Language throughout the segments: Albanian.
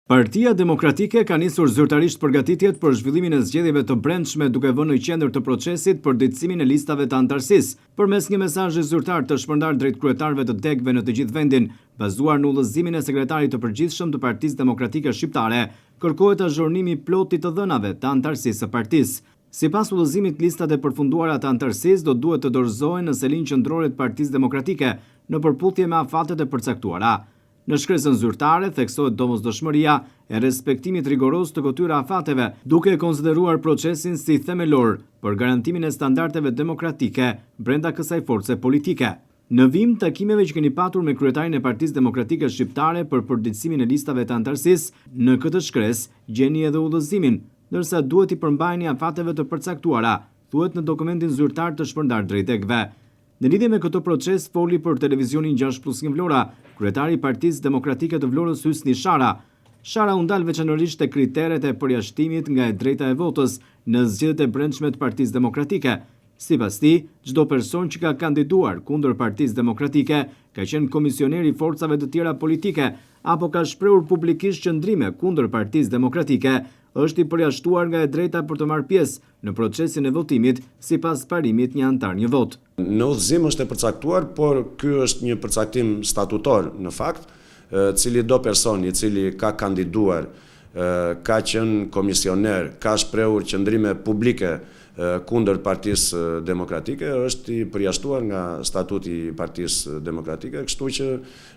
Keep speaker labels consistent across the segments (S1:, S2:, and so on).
S1: Partia Demokratike ka nisur zyrtarisht përgatitjet për zhvillimin e zgjedhjeve të brendshme duke vënë në qendër të procesit përditësimin e listave të anëtarësisë. Përmes një mesazhi zyrtar të shpërndarë drejt kryetarëve të degëve në të gjithë vendin, bazuar në udhëzimin e Sekretarit të Përgjithshëm të Partisë Demokratike Shqiptare, kërkohet azhornimi i plotë i të dhënave të anëtarësisë së partisë. Sipas udhëzimit listat e përfunduara të anëtarësisë do duhet të dorëzohen në selinë qendrore të Partisë Demokratike në përputhje me afatet e përcaktuara. Në shkresën zyrtare theksohet domosdoshmëria e respektimit rigoroz të këtyre afateve, duke e konsideruar procesin si themelor për garantimin e standardeve demokratike brenda kësaj force politike. Në vijim të takimeve që keni patur me kryetarin e Partisë Demokratike Shqiptare për përditësimin e listave të anëtarësisë, në këtë shkresë gjeni edhe udhëzimin, ndërsa duhet t'i përmbaheni afateve të përcaktuara, thuhet në dokumentin zyrtar të shpërndarë drejt degëve. Në lidhje me këtë proces foli për Televizionin 6 plus 1 Vlora, kryetari i Partisë Demokratike të Vlorës Hysni Shara. Shara u ndal veçanërisht te kriteret e përjashtimit nga e drejta e votës në zgjedhjet e brendshme të Partisë Demokratike. Sipas tij, çdo person që ka kandiduar kundër Partisë Demokratike, ka qenë komisioner i forcave të tjera politike apo ka shprehur publikisht qëndrime kundër Partisë Demokratike, është i përjashtuar nga e drejta për të marrë pjesë në procesin e votimit sipas parimit një anëtar një votë.
S2: Në udhëzim është e përcaktuar, por ky është një përcaktim statutor në fakt, cilido person i cili ka kandiduar, ka qenë komisioner, ka shprehur qëndrime publike kundër Partisë Demokratike, është i përjashtuar nga statuti i Partisë Demokratike, kështu që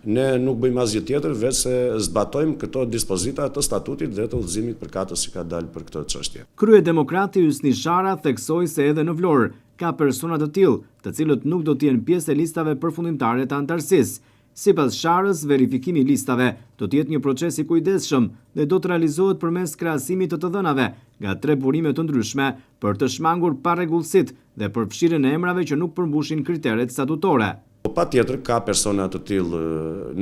S2: ne nuk bëjmë asgjë tjetër veçse zbatojmë këto dispozita të statutit dhe të udhëzimit përkatës që ka dalë për këtë çështje.
S1: Kryedemokrati Hysni Shara theksoi se edhe në Vlorë ka persona të tillë, të cilët nuk do të jenë pjesë e listave përfundimtare të anëtarësisë. Sipas Sharës, verifikimi i listave do të jetë një proces i kujdesshëm dhe do të realizohet përmes krahasimit të të dhënave nga tre burime të ndryshme për të shmangur parregullsitë dhe përfshirjen e emrave që nuk përmbushin kriteret statutore.
S2: Po patjetër ka persona të tillë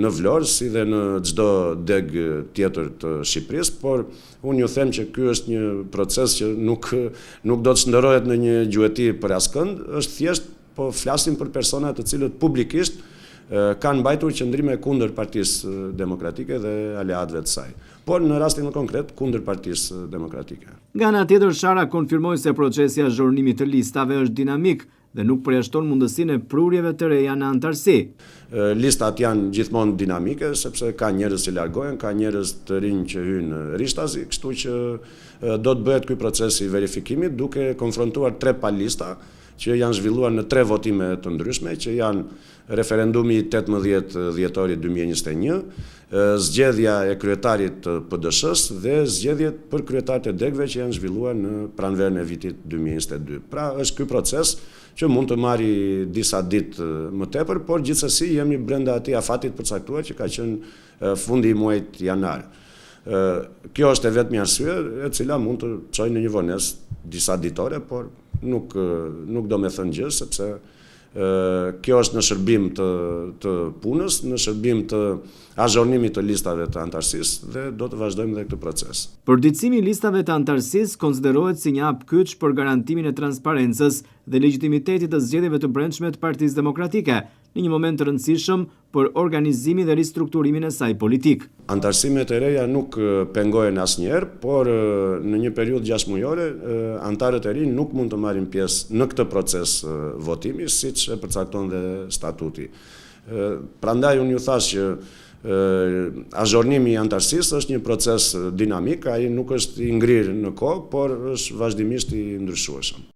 S2: në Vlorë si dhe në çdo degë tjetër të Shqipërisë, por unë ju them që ky është një proces që nuk nuk do të shndërrohet në një gjueti për askënd, është thjesht po flasim për persona të cilët publikisht kanë mbajtur qëndrime kundër Partisë Demokratike dhe aleatëve të saj. Por në rastin më konkret kundër Partisë Demokratike.
S1: Nga ana tjetër, Shara konfirmoi se procesi i azhornimit të listave është dinamik dhe nuk përjashton mundësinë e prurjeve të reja në anëtarësi.
S2: Listat janë gjithmonë dinamike, sepse ka njerëz që largohen, ka njerëz të rinj që hyjnë rishtazi, kështu që do të bëhet ky proces i verifikimit duke konfrontuar tre palë lista që janë zhvilluar në tre votime të ndryshme, që janë referendumi i 18 dhjetorit 2021, zgjedhja e kryetarit të PDSH-së dhe zgjedhjet për kryetarët e degëve që janë zhvilluar në pranverën e vitit 2022. Pra është ky proces që mund të marrë disa ditë më tepër, por gjithsesi jemi brenda atij afatit përcaktuar që ka qenë fundi i muajit janar. Kjo është e vetmja arsye e cila mund të çojë në një vonesë disa ditore, por nuk nuk do me thënë gjë, sepse kjo është në shërbim të, të punës, në shërbim të azhornimit të listave të anëtarësisë dhe do të vazhdojmë dhe këtë proces.
S1: Përditësimi i listave të anëtarësisë konsiderohet si një hap kyç për garantimin e transparencës dhe legjitimitetit të zgjedhjeve të brendshme të Partisë Demokratike, në një moment të rëndësishëm për organizimin dhe ristrukturimin e saj politik.
S2: Anëtarësimet e reja nuk pengohen asnjëherë, por në një periudhë 6 mujore anëtarët e rinj nuk mund të marrin pjesë në këtë proces votimi, siç e përcakton dhe statuti. Prandaj unë ju thash që azhornimi i anëtarësisë është një proces dinamik, ai nuk është i ngrirë në kohë, por është vazhdimisht i ndryshueshëm.